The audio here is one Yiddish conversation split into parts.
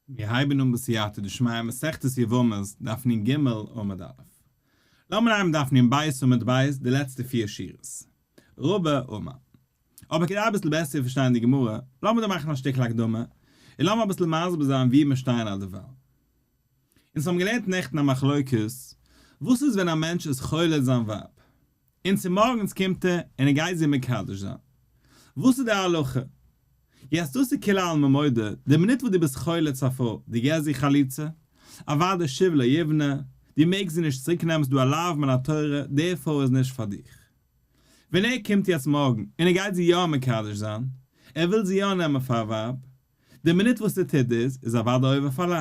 מיר הייבן אן בסייעתא דשמיא מסכת יבמות דף נ ג עמוד א'. לאמיר הייבן דף נ ב עמוד ב' די לעצטע פיר שורות. רבא אמר. אבער כדי אביסל בעסער צו פארשטיין די גמרא, לאמיר דא מאכן א שטיקל הקדמה, און לאמיר אביסל מסביר זיין וואו מיר שטייען אדערווייל. אונז האבן געלערנט נעכטן א מחלוקת, וואס איז ווען א מענטש איז חולץ זיין ווייב, און צומארגנס קומט ער און ער גייט זי מקדש זיין. וואס איז די הלכה? יעצט דאס איז כולי עלמא מודה, די מינוט וואס דו ביסט חולץ א פרוי, דו געסט זי חליצה, אוודאי שוב לא יבנה, דו מעגסט זי נישט צוריק נעמען ס'דא א לאו מן התורה, די פרוי איז נישט פאר דיך. ווען ער קומט יעצט מארגן און ער גייט זי יא מקדש זיין, ער וויל זי יא נעמען פאר א ווייב, די מינוט וואס ער טוט דאס, איז אוודאי עובר אויף א לאו.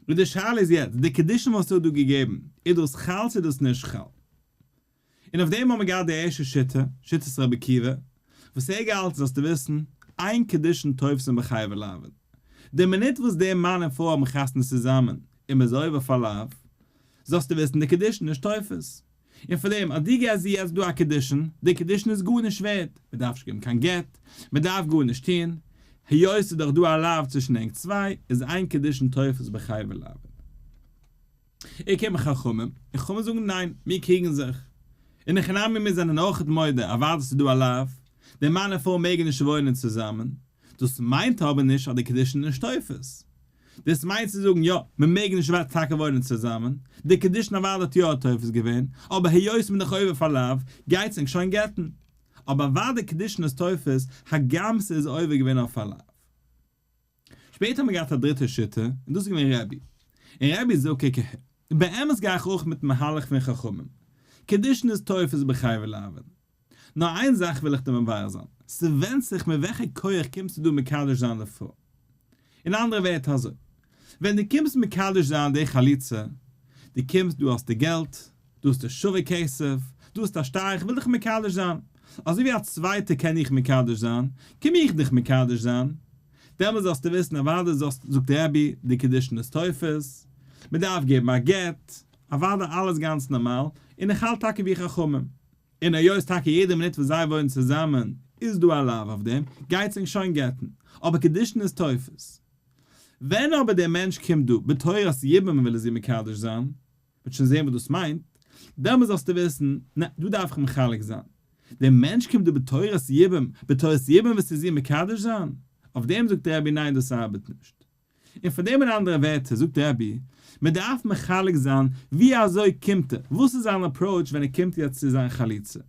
און די שאלה איז יעצט, די קידושין וואס ער האט דא געגעבן, איז דאס חל צו איז דאס נישט חל? און אויף דעם האבן מיר געהאט די ערשטע שיטה, שיטת רבי עקיבא, וואס ער האט געהאלטן זאלסטו וויסן, אין קידושין תופסין בחייבי לאוין. די מינוט וואס דער מאן און פרוי האבן חתונה צוזאמען, און מ'איז עובר אויף א לאו, זאלסטו וויסן די קידושין איז נישט תופס. און פאר דעם אז דו געסט זי יעצט דא א קידושין, די קידושין איז גארנישט ווערד, מען דארף נישט געבן קיין גט, מען דארף גארנישט טון, היות ס'איז דאך דא א לאו צווישן ענק צוויי, איז אין קידושין תופס בחייבי לאוין. און קומען חכמים, און חכמים זאגן ניין, מיר קריגן זיך. אין הכי נמי מיר זענען אויכעט מודה, אוודאי ס'איז דא א לאו, די מאן און פרוי מעגן נישט וואוינען צוזאמען, דאס מיינט אבער נישט אז די קידושין איז נישט תופס. דאס מיינט צו זאגן יא, מען מעג נישט ווייטער טאקע וואוינען צוזאמען, די קידושין אוודאי האט יא תופס געווען, אבער היות מען איז דאך עובר אויף א לאו, גייטס ענק שוין גט'ן. אבער אוודאי קידושין איז תופס, הגם ס'איז עובר געווען אויף א לאו. שפעטער האט מען געהאט א דריטע שיטה, און דאס איז געווען רבי. און רבי זאגט קוק אהער, באמת גיי איך אויך מיטן מהלך פון חכמים, קידושין איז תופס בחייבי לאוין. נאר איין זאך וויל איך דיר מבאר זיין, ס'ווענדט זיך מיט וועלכע כח קומסטו דא מקדש זיין די פרוי. אין אנדערע ווערטער אזוי, ווען דו קומסט מקדש זיין די חליצה, דו קומסט דא האסטו געלט, דא האסטו שווה כסף, דא האסטו א שטר איך וויל דיך מקדש זיין, אזוי ווי א צווייטער קען איך מקדש זיין, קום איך דיך מקדש זיין, דעמאלס זאלסטו וויסן אוודאי זאלסט, זאגט רבי, די קידושין איז תופס, מ'דארף געבן א גט, אוודאי אלעס גאנץ נארמאל, און איך האלט טאקע ווי חכמים. און היות טאקע יעדע מינוט וואס זיי וואוינען צוזאמען איז דא א לאו אויף דעם, גייטס ענק שוין גט'ן, אבער קידושין איז תופס. ווען אבער דער מענטש קומט דא בתורת יבום און וויל ער זי מקדש זיין, מ'וועט שוין זען וואס דאס מיינט, דעמאלס זאלסטו וויסן, נע, דא דארף איך מחלק זיין. דער מענטש קומט דא בתורת יבום, בתורת יבום ווילסטו זי מקדש זיין? אויף דעם זאגט רבי ניין דאס ארבעט נישט. און פאר דעם אין אנדערע ווערטער זאגט רבי, מען דארף מחלק זיין ווי אזוי קומט ער, וואס איז זיין approach ווען ער קומט יעצט צו זיין חליצה.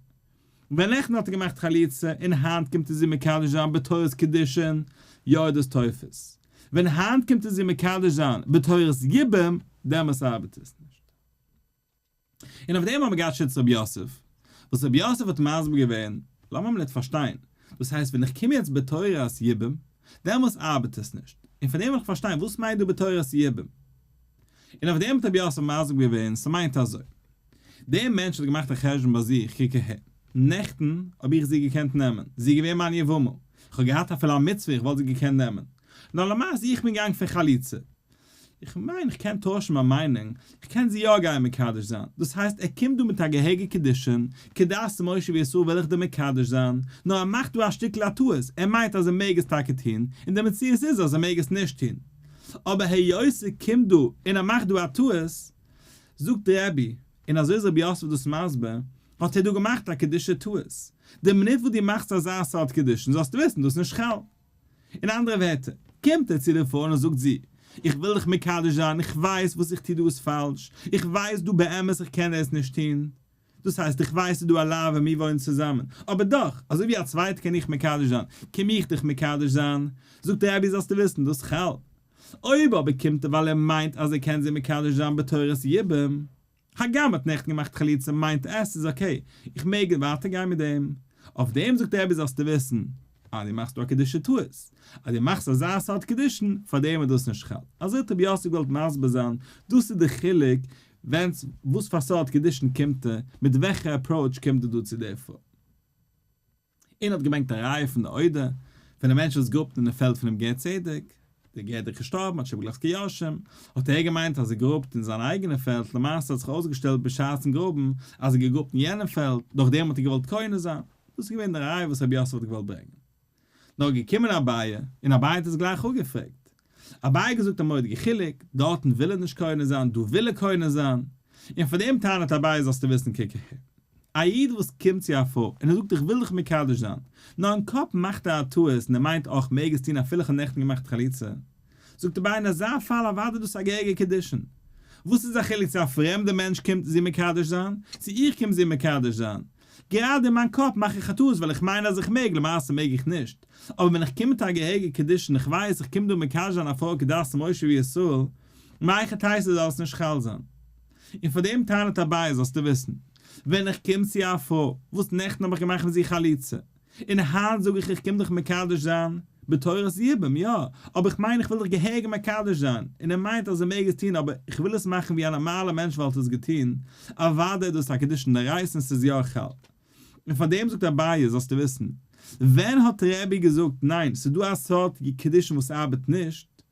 ווען נעכטן האט ער געמאכט חליצה און היינט קומט ער זי מקדש זיין בתורת קידושין, יא איז דאס תופס. ווען היינט קומט ער זי מקדש זיין בתורת יבום, דעמאלס ארבעט עס נישט. און אויף דעם האבן מיר געהאט שיטת רב יוסף, וואס רב יוסף האט מסביר געווען, לאמיר מינוט פארשטיין, דאס הייסט ווען איך קום יעצט בתורת יבום, דעמאלס ארבעט עס נישט, און פון דעם וויל איך פארשטיין וואס מיינט דא בתורת יבום? און אויף דעם האט רב יוסף מסביר געווען, ס'מיינט אזוי, דער מענטש האט געמאכט א חשבון ביי זיך, קוק אהער, נעכטן האב איך זי געקענט נעמען, זי איז געווען מיין יבמה, איך האב געהאט אפילו א מצוה איך וואלט זי געקענט נעמען, נאר למעשה איך בין געגאנגען פון חליצה, איך מיין איך קען טוישן מיין מיינונג, איך קען זי יא גיין מקדש זיין, דאס הייסט ער קומט דא מיט א געהעריגע קידושין, כדת משה וישראל וויל איך דיר מקדש זיין, נאר ער מאכט דא א שטיקל א טעות, ער מיינט אז ער מעג עס טאקע טון, און די מציאות איז אז ער מעג עס נישט טון. אבער היות ער קומט דא און ער מאכט דא א טעות, זאגט רבי, און אזוי איז רבי יוסף דאס מסביר, האט ער דא געמאכט א קידושי טעות. די מינוט וואס דו מאכסט אזא סארט קידושין זאלסטו וויסן דאס איז נישט חל. אין אנדערע ווערטער, קומט ער צו די פרוי און זאגט זי, איך וויל דיך מקדש זיין, איך ווייס וואס איך טו דא איז פאלש, איך ווייס דא באמת איך קען דאס נישט טון, דאס הייסט איך ווייס ס'איז דא א לאו ווען מיר וואוינען צוזאמען, אבער דאך, אזוי ווי א צווייטער קען איך מקדש זיין, קום איך דיך מקדש זיין, זאגט דער רבי זאלסטו וויסן דאס חל. אויב אבער קומט ער ווייל ער מיינט אז ער קען זי מקדש זיין בתורת יבום, הגם האט נעכטן געמאכט חליצה מיינט עס איז okay, איך מעג ווייטער גיין מיט דעם. אויף דעם זאגט רבי זאלסטו וויסן אז דו מאכסט דא א קידושי טעות, אז דו מאכסט אזא סארט קידושין, פאר דעם איז דאס נישט חל. אזוי האט רבי יוסף געוואלט מסביר זיין, דאס איז די חילוק ווען וואס פאר סארט קידושין קומט ער, מיט וועלכע approach קומט ער דא צו די פרוי. און האט געברענגט א ראיה פון די עודה, פון די מענטש וואס גראבט אין די פעלד פונעם גר צדק, דער גר איז דאך געשטארבן, האט שוין איבערגעלאזט קיין יורשים, האט ער געמיינט אז ער גראבט אין זיין אייגענע פעלד, למעשה האט זיך אויסגעשטעלט בשעת'ן גראבן אז ער געגראבט אין יענעם פעלד, דורכדעם האט ער געוואלט קונה זיין. דאס איז געווען די ראיה וואס רבי יוסף האט געוואלט ברענגען. נאר געקומען אביי, און אביי האט עס גלייך אפגעפרעגט. אביי האט געזאגט א מורא'דיגע חילוק, דארטן וויל ער נישט קונה זיין, דא וויל ער קונה זיין, און פאר דעם טענה'ט אביי זאלסטו וויסן קוק אהער. א איד וואס קומט צו א פרוי און ער זאגט איך וויל דיך מקדש זיין, נאר אין קאפ מאכט ער א טעות און ער מיינט אויך מעג עס טון אפילו איך האב נעכטן געמאכט חליצה, זאגט אביי אין אזא פאל אוודאי איז דאס א געהעריגע קידושין. וואס איז א חילוק צו א פרעמדע מענטש קומט זי מקדש זיין, צו איך קום זי מקדש זיין? גראדע אין מיין קאפ מאך איך א טעות ווייל איך מיין אז איך מעג, למעשה מעג איך נישט. אבער ווען איך קום מיט א געהעריגע קידושין איך ווייס איך קום דא מקדש זיין א פרוי כדת משה וישראל, מהיכי תיתי זאל עס נישט חל זיין? און פאר דעם טענה'ט אביי זאלסטו וויסן, ווען איך קום צו א פרוי וואס נעכטן האב איך געמאכט מיט זי חליצה, און היינט זאג איך איך קום דיך מקדש זיין, בתורת יבום, יא, אבער איך מיין איך וויל דיך געהעריג מקדש זיין, און ער מיינט אז ער מעג עס טון אבער איך וויל עס מאכן ווי א נארמאלער מענטש וואלט עס געטון, אוודאי איז דאס א קידושין דאורייתא און ס'איז יא חל. און פאר דעם זאגט אביי זאלסטו וויסן, ווען האט רבי געזאגט ניין ס'איז דא א סארט קידושין וואס ארבעט נישט,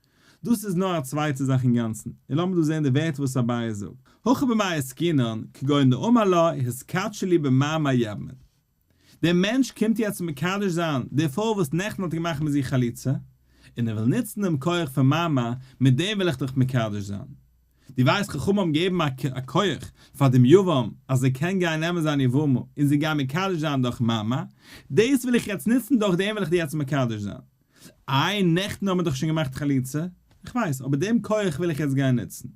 דאס איז נאר א צווייטע זאך אינגאנצן, און לאמיר דא זען די ווערטער וואס אביי זאגט, הכא במאי עסקינן, כגון דאמר לה התקדשי לי במאמר יבמין. דער מענטש קומט יעצט מקדש זיין די פרוי וואס נעכטן האט געמאכט מיט זיך חליצה, און ער וויל נוצן דעם כח פון מאמר, מיט דעם וויל איך דיך מקדש זיין. דו ווייסט חכמים האבן געגעבן א כח פאר דעם יבם אז ער קען גיין נעמען זיין יבמה און זי גיין מקדש זיין דורך מאמר, דאס וויל איך יעצט נוצן דורך דעם וויל איך דיר יעצט מקדש זיין. איי נעכטן האט מען דאך שוין געמאכט חליצה? איך ווייס, אבער דעם כח וויל איך יעצט גיין נוצן.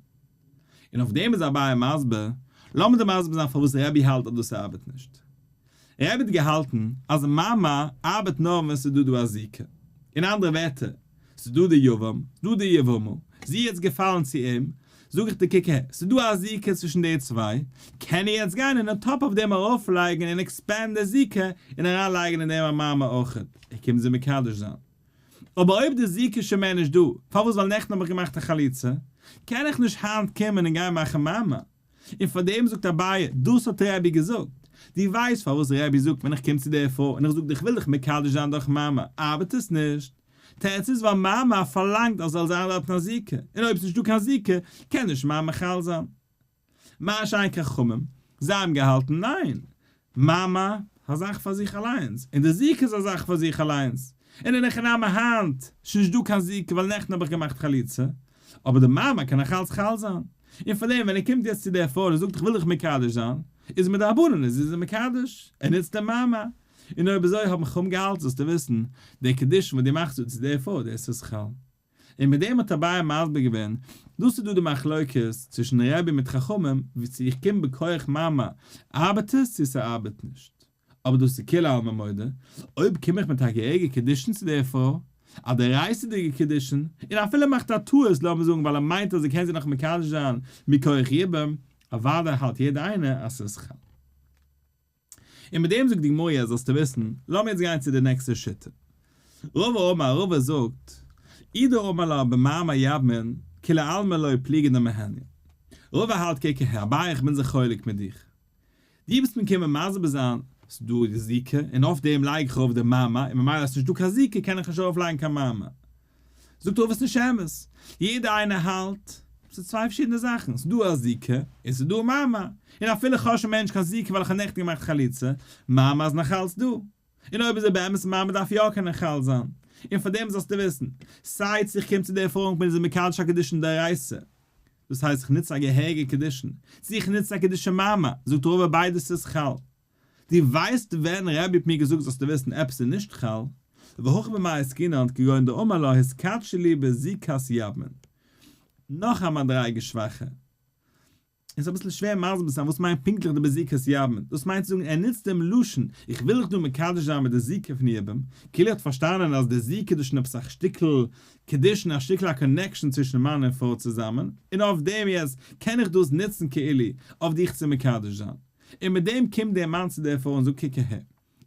און אויף דעם איז אביי מסביר, לאמיר דיר מסביר זיין פארוואס רבי האלט אז דאס ארבעט נישט. רבי האט געהאלטן אז מאמר ארבעט נאר ווען ס'איז דא דא א זיקה. אין אנדערע ווערטער, ס'איז דא די יבם, דא די יבמה, זי איז יעצט געפאלן צו אים, זאג איך דיר קוק אהער, ס'איז דא א זיקה צווישן די צוויי, קען ער יעצט גיין און on top אויף דעם ארויפלייגן און expand די זיקה און אריינלייגן אין דעם א מאמר אויכעט, ער קומט זי מקדש זיין. אבער אויב די זיקה איז שוין מער נישט דא, פארוואס ווייל נעכטן האב איך געמאכט א חליצה, קען איך נישט היינט קומען און גיין מאכן מאמר. און פאר דעם זאגט אביי, דאס האט רבי געזאגט. דו ווייסט פארוואס רבי זאגט ווען איך קום צו דער פרוי און איך זאג דיר איך וויל דיך מקדש זיין דורך מאמר, ארבעט עס נישט. תירוץ איז ווייל מאמר פארלאנגט אז זאל זיין דארטן א זיקה, און אויב ס'נישט דא קיין זיקה, קען נישט מאמר חל זיין. מה שאין כן חכמים, זיי האבן געהאלטן ניין, מאמר א זאך פאר זיך אליינס, און די זיקה איז א זאך פאר זיך אליינס, און אין הכי נמי היינט ס'איז נישט דא קיין זיקה ווייל נעכטן האב איך געמאכט חליצה, אבער די מאמר קען נאך אלץ חל זיין, און פאר דעם ווען ער קומט יעצט צו דער פרוי און זאגט איך וויל דיך מקדש זיין, איז מדרבנן איז זי מקדש, ער נוצט די מאמר, און אויב אזוי האבן חכמים געהאלטן זאלסטו וויסן, די קידושין וואס דו מאכסט דא צו דער פרוי דאס איז חל. און מיט דעם האט אביי מסביר געווען, דאס איז דא די מחלוקת צווישן רבי מיט חכמים, ווי צו איך קום בכח מאמר ארבעט עס צו ס'ארבעט נישט. אבער דאס איז כולי עלמא מודה, אויב קום איך מיט א געהעריגע קידושין צו דער פרוי, א דאורייתא'דיגע קידושין, און אפילו מאכט א טעות לאמיר זאגן ווייל ער מיינט אז ער קען זי נאך מקדש זיין מכח יבום, אוודאי האלט יעדער איינער אז ס'איז חל. און מיט דעם זאגט די גמרא יעצט זאלסטו וויסן, לאמיר יעצט גיין צו די נעקסטע שיטה. רבא אמר, רבא זאגט, אי דאמר לה במאמר יבמין, כולי עלמא לא פליגי דמהניא. רבא האלט קוק אהער, אביי איך בין זיך חולק מיט דיך. דו ביסט מיר קומען מסביר זיין, ס'איז דא די זיקה, און אויף דעם לייג איך ארויף די מאמר, און ממילא אז ס'נישט דא קיין זיקה קען איך נישט ארויף לייגן קיין מאמר. זאגט רבא ס'נישט אמת, יעדער איינער האלט ס'איז צוויי פארשידענע זאכן, ס'איז דא א זיקה און ס'איז דא מאמר, און אפילו איך האב שוין מער נישט קיין זיקה ווייל איך האב נעכטן געמאכט חליצה, מאמר איז נאך אלץ דא. און אויב איז ער באמת מאמר דארף יא קענען חל זיין. און פאר דעם זאלסטו וויסן, סיי צו איך קום צו די ערפארונג בין איז מקדש א קידושין דאורייתא, דאס הייסט איך נוץ א געהעריגע קידושין, צו איך נוץ א קידושין מאמר, זאגט רבא ביידעס איז חל. דו ווייסט ווען רבי האט מיר געזאגט זאלסטו וויסן עפעס איז נישט חל, והכא במאי עסקינן כגון דאמר לה התקדשי לי בזיקת יבמין. נאך א מדריגה שוואכער. און ס'איז אביסל שווער מסביר זיין וואס מיינט פונקטליך די בזיקת יבמין, דאס מיינט צו זאגן ער נוצט דעם לשון איך וויל דיך דא מקדש זיין מיט די זיקה פון יבום, כאילו ער האט פארשטאנען אז די זיקה איז דא שוין עפעס א שטיקל קידושין א שטיקל א connection צווישן מאן און פרוי צוזאמען, און אויף דעם יעצט קען איך דאס נוצן כאילו אויף דיך צו מקדש זיין. און מיט דעם קומט דער מאן צו דער פרוי און זאגט קוק אהער,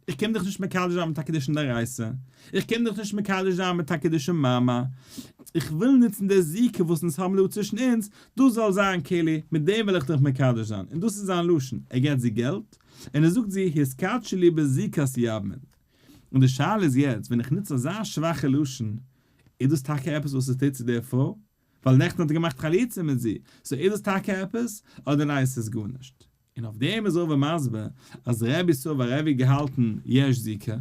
איך קום דיך נישט מקדש זיין מיט א קידושין דאורייתא, איך קום דיך נישט מקדש זיין מיט א קידושין מאמר, איך וויל נוצן די זיקה וואס אונז האבן דא צווישן אונז, דאס זאל זיין כאילו, מיט דעם וויל איך דיך מקדש זיין, און דאס איז זיין לשון, ער געבט זי געלט, און ער זאגט זי התקדשי לי בזיקת יבמין. און די שאלה איז יעצט, ווען איך נוץ אזא שוואכע לשון, איז דאס טאקע עפעס וואס עס טוט צו דער פרוי? ווייל נעכטן האט ער געמאכט חליצה מיט זי, so איז דאס טאקע עפעס, אדער ניין עס איז גארנישט? און אויף דעם איז רבא מסביר אז רבי סבר רבי געהאלטן יש זיקה,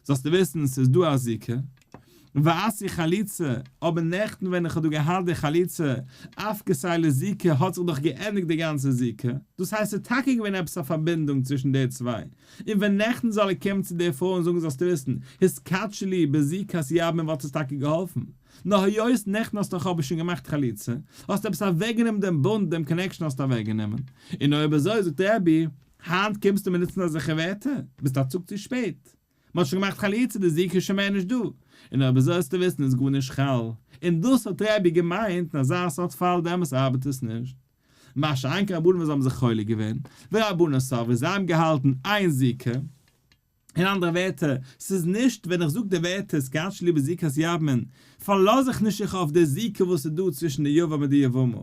זאלסטו וויסן ס'איז דא א זיקה. ואתי חליצה, אבער נעכטן ווען איך האב דא געהאט די חליצה, אפקתיה לזיקה האט זיך דאך געענדיגט די גאנצע זיקה, דאס הייסט ס'איז טאקע געווען עפעס א פארבינדונג צווישן די צוויי, און ווען נעכטן זאל ער קומען צו די פרוי און זאגן זאלסטו וויסן, התקדשי לי בזיקת יבמין וואלט עס טאקע געהאלפן, נאר היות נעכטן האסטו דאך אבער שוין געמאכט חליצה, האסטו עפעס אוועקגענומען דעם בונד, דעם connection האסטו אוועקגענומען, און אויב אזוי זאגט רבי, היינט קומסטו מיר נוצן אזעלכע ווערטער? ביסט א טאג צו שפעט. מען האט שוין געמאכט חליצה, די זיקה איז שוין מער נישט דא, און אויב אזוי זאלסטו וויסן איז גארנישט חל, און דאס האט רבי געמיינט, אין אזא סארט פאל דעמאלס ארבעט עס נישט. מה שאין כן רבנן וואס האבן זיך חולק געווען, ורבנן סברי זיי האבן געהאלטן אין זיקה, אין אנדערע ווערטער, ס'איז נישט ווען איך זאג די ווערטער התקדשי לי בזיקת יבמין, פארלאז איך נישט זיך אויף די זיקה וואס איז דא צווישן די יבם מיט די יבמה,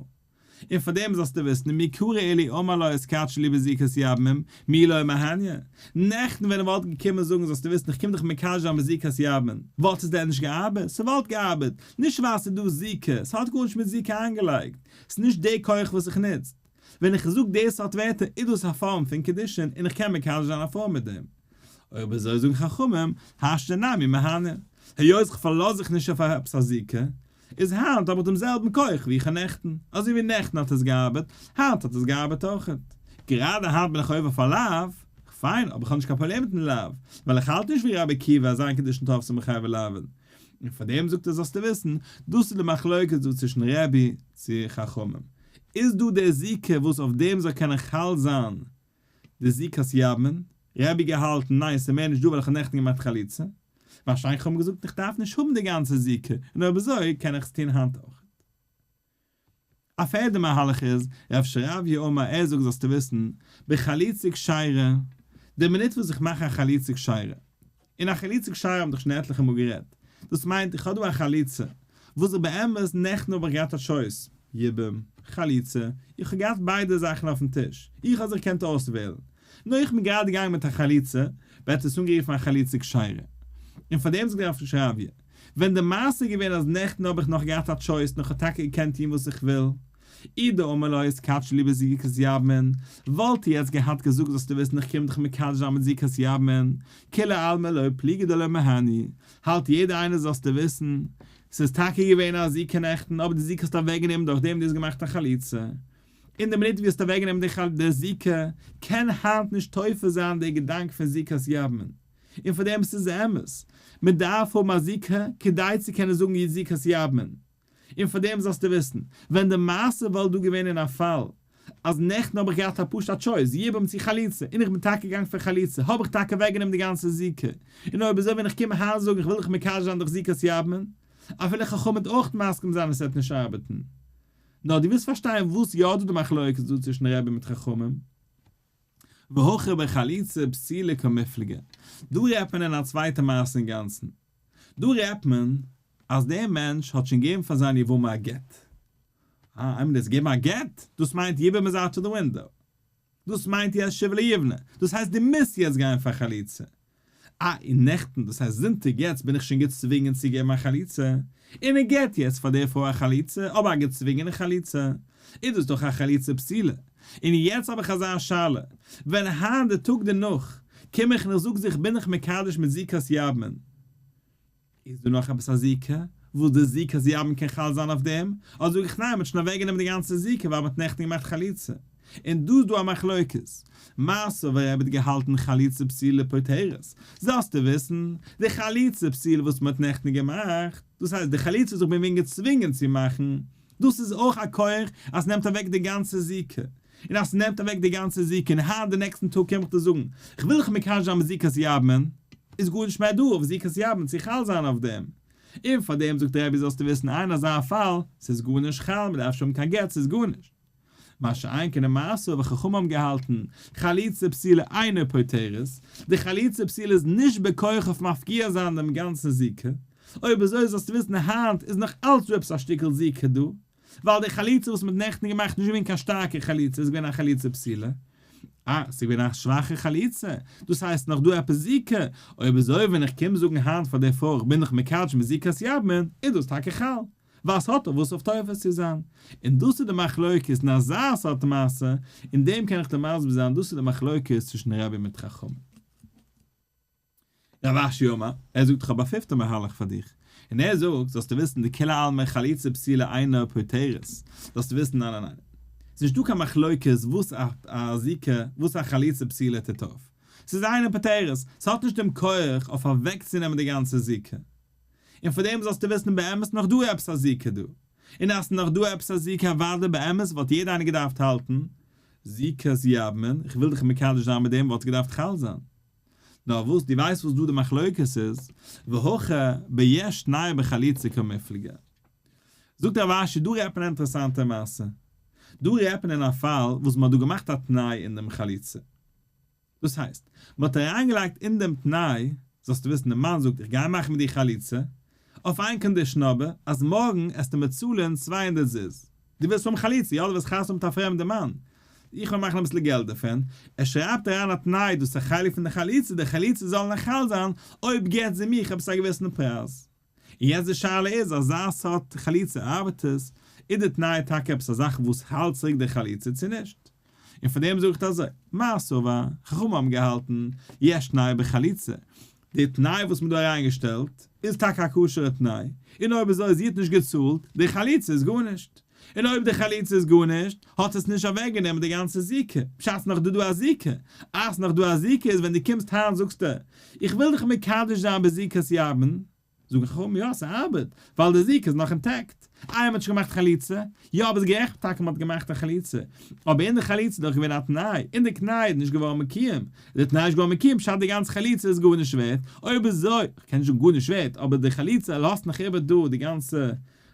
און פאר דעם זאלסטו וויסן, מעיקרא אילו אמר לה התקדשי לי בזיקת יבמין, מי לא מהניא. נעכטן ווען ער וואלט געקומען זאגן זאלסטו וויסן איך קום דיך מקדש זיין בזיקת יבמין, וואלט עס דען נישט געארבעט? ס'וואלט געארבעט, נישט ווייל ס'איז דא זיקה, ס'האט גארנישט מיט זיקה איינגעלייגט, ס'איז נישט די כח וואס איך נוץ. ווען איך זאג די סארט ווערטער איז דאס א פארם פון קידושין און איך קען מקדש זיין א פרוי מיט דעם. אויב אזוי זאגן חכמים, השתא נמי מהניא. היות כ'פארלאז זיך נישט אויף עפעס א זיקה, איז היינט האב איך דעם זעלבן כח ווי איך האב נעכטן, אזוי ווי נעכטן האט עס געארבעט, היינט האט עס געארבעט אויכעט. גראדע היינט בין איך עובר אויף א לאו, פיין, אבער איך האב נישט קיין פראבלעם מיטן לאו, ווייל איך האלט נישט ווי רבי עקיבא אז אין קידושין תופסין בחייבי לאוין. און פאר דעם זאגט ער זאלסטו וויסן, דאס איז די מחלוקת דא צווישן רבי צו חכמים. איז דא די זיקה וואס אויף דעם זאל קענען חל זיין די זיקת יבמין, רבי געהאלטן, ניין ס'איז מער נישט דא ווייל איך האב נעכטן געמאכט חליצה. ווארשיינליך האבן געזאגט איך דארף נישט האבן די גאנצע זיקה, און אויב אזוי קען איך עס טון היינט אויך. א פערדע מהלך איז, רב שרביא אמר ער זאגט זאלסטו וויסן, בחליצה כשרה, די מינוט וואס איך מאך א חליצה כשרה, און א חליצה כשרה האבן דאך שוין עטליכע מאל גערעדט, דאס מיינט איך האב דא א חליצה, וואס איך באמת נעכטן האב איך געהאט א choice, יבום, חליצה, איך האב געהאט ביידע זאכן אויפן טיש, איך האב זיך געקענט אויסוועלן, נאר איך בין גראדע געגאנגען מיט א חליצה, ווערט עס אנגערופן א חליצה כשרה. און פאר דעם זאגט רב שרביא, ווען די מעשה איז געווען אז נעכטן האב איך נאך געהאט א choice און איך האב טאקע געקענט טון וואס איך וויל, אי דאמר לה התקדשי לי בזיקת יבמין, וואלט ער יעצט געהאט געזאגט זאלסטו וויסן איך קום דיך מקדש זיין מיט זיקת יבמין, כולי עלמא לא פליגי דלא מהני, האלט יעדער איינער זאלסטו וויסן, ס'איז טאקע געווען א זיקה נעכטן אבער די זיקה האסטו אוועקגענומען דורך דעם דו האסט געמאכט א חליצה, אין די מינוט ווי האסט אוועקגענומען די זיקה, קען היינט נישט תופס זיין די געדאנק פון זיקת יבמין. און פאר דעם ס'איז אמת, מען דארף האבן א זיקה כדי צו קענען זאגן זיקת יבמין. און פאר דעם זאלסטו וויסן, ווען די מעשה וואלט דא געווען אין א פאל, אז נעכטן האב איך געהאט א פשוט א choice, יבום צו חליצה, און איך בין טאקע געגאנגען פאר חליצה, האב איך טאקע אוועקגענומען די גאנצע זיקה. און אויב אזוי ווען איך קום היינט זאגן איך וויל דיך מקדש זיין דורך זיקת יבמין, אפילו חכמים וועט אויך מסכים זיין עס וועט נישט ארבעטן. נאר דו ווילסט פארשטיין וואס יא דא די מחלוקת דא צווישן רבי מיט חכמים. והכא בחליצה פסולה קמיפלגי. דא רעדט מען אין א צווייטע מעשה אינגאנצן. דא רעדט מען אז דער מענטש האט שוין געגעבן פאר זיין יבמה א גט. אה, איינמאל דו האסט געגעבן א גט, דאס מיינט יבום איז out of the window. דאס מיינט יעצט שוב ליבנה. דאס הייסט דו מוזט יעצט גיין פאר חליצה. אה, און נעכטן, דאס הייסט זונטאג, יעצט בין איך שוין געצווינגען צו געבן א חליצה, און ער געבט יעצט פאר דער פרוי א חליצה, אבער א געצווינגענע חליצה, איז דאס דאך א חליצה פסולה. און יעצט האב איך אזא שאלה, ווען היינט די טאג דערנאך, קום איך און איך זאג זיך בין איך מקדש מיט זיקת יבמין, איז דא נאך עפעס א זיקה וואס די זיקת יבמין קען חל זיין אויף דעם? אדער זאג איך ניין מ'האט שוין אוועקגענומען די גאנצע זיקה ווייל מ'האט נעכטן געמאכט חליצה. און דא איז דא א מחלוקת. מר סבר רבי האט געהאלטן חליצה פסולה פוטרת. זאלסטו וויסן, די חליצה פסולה וואס מ'האט נעכטן געמאכט, דאס הייסט די חליצה וואס איך בין געווען געצווינגען צו מאכן, דאס איז אויך א כח אז ס'נעמט אוועק די גאנצע זיקה. און אז ס'נעמט אוועק די גאנצע זיקה און היינט די נעקסטן טאג קום איך דיר זאגן כ'וויל דיך מקדש זיין מיט זיקת יבמין, איז גארנישט מער דא אויף זיקת יבמין צו חל זיין אויף דעם. און פאר דעם זאגט רבי זאלסטו וויסן אין אזא פאל, ס'איז גארנישט חל, מ'דארף נישט האבן קיין גט, ס'איז גארנישט. מה שאין כן מר סבר חכמים האבן געהאלטן, חליצה פסולה אינה פוטרת, די חליצה פסולה איז נישט בכח אויף מפקיע זיין דעם גאנצן זיקה, אויב אזוי זאלסטו וויסן היינט איז נאך אלץ דא עפעס א שטיקל זיקה דא, ווייל די חליצה וואס מ'האט נעכטן געמאכט איז נישט געווען קיין שטארקע חליצה, איז געווען א חליצה פסולה. אה, ס'איז געווען א שוואכע חליצה, דאס הייסט נאך דא עפעס זיקה, אויב אזוי ווען איך קום זאגן היינט פאר די פרוי איך בין דיך מקדש מיט זיקת יבמין, איז דאס טאקע חל, ווייל ס'האט אויף וואס אויף תופס צו זיין. און דאס איז די מחלוקת אין אזא סארט מעשה, אין דעם קען איך דיר מסביר זיין, דאס איז די מחלוקת צווישן רבי מיט חכמים. רב אשי אמר, ער זאגט איך האב א פיפטע מהלך פאר דיך. און ער זאגט, זאלסטו וויסן דכולי עלמא חליצה פסולה אינה פוטרת, זאלסטו וויסן ניין ניין ניין. ס'איז נישטא קיין מחלוקת וואס א זיקה, וואס א חליצה פסולה טוט אויף. ס'איז אינה פוטרת, ס'האט נישט דעם כח אויף אוועקצונעמען די גאנצע זיקה. און פאר דעם זאלסטו וויסן באמת נאך דא עפעס א זיקה דא. און אז ס'איז נאך דא עפעס א זיקה אוודאי באמת וואלט יעדער איינער געדארפט האלטן זיקת יבמין, איך וויל דיך מקדש זיין מיט דעם וואלט געדארפט חל זיין. נאר וואס, דו ווייסט וואס דא די מחלוקת איז, והכא ביש תנאי בחליצה קמיפלגי. זאגט רב אשי, דא רעדט מען א אינטערעסאנטע מעשה. דא רעדט מען אין א פאל וואס מען האט דא געמאכט א תנאי אין דעם חליצה. דאס הייסט, מען האט אריינגעלייגט אין דעם תנאי, זאלסטו וויסן, דער מאן זאגט איך גיי מאכן מיט דיר חליצה, אויף איין condition אבער, אז מארגן עסטו מיר צאלן 200 זוז. דו ווילסט האבן חליצה, יא דו ווילסט חתונה האבן מיט א פרעמדע מאן, איך וועל מאכן אביסל געלט דערפון, ער שרייבט אריין א תנאי דאס איז א חלק פון די חליצה, די חליצה זאל נאך חל זיין אויב געט זי מיך עפעס א געוויסן פרייז. און יעצט די שאלה איז, אזא סארט חליצה ארבעט עס? איז די תנאי טאקע עפעס א זאך וואס האלט צוריק די חליצה צו נישט? און פאר דעם זאג איך אזוי, מר סבר, חכמים האבן געהאלטן, יש תנאי בחליצה, די תנאי וואס מען האט דא אריינגעשטעלט איז טאקע א כשר'ע תנאי, און אויב אזוי זי האט נישט געצאלט, די חליצה איז גארנישט. און אויב די חליצה איז גארנישט, האט עס נישט אוועקגענומען די גאנצע זיקה, פשט ס'נאך דא דא א זיקה, אז ס'נאך דא א זיקה איז ווען דו קומסט היינט זאגסטו איך וויל דיך מקדש זיין בזיקת יבמין, זאגן חכמים יא ס'ארבעט, ווייל די זיקה איז נאך intact, איי מ'האט שוין געמאכט חליצה? יא ביסט גערעכט טאקע מ'האט געמאכט א חליצה, אבער אין די חליצה איז דאך געווען א תנאי, און די תנאי איז נישט געווארן מקוים, איז די תנאי נישט געווארן מקוים פשט די גאנצע חליצה איז גארנישט ווערט, אויב אזוי, כ'קען נישט זאגן גארנישט ווערט, אבער די חליצה לאזט נאך איבער דא די גאנצע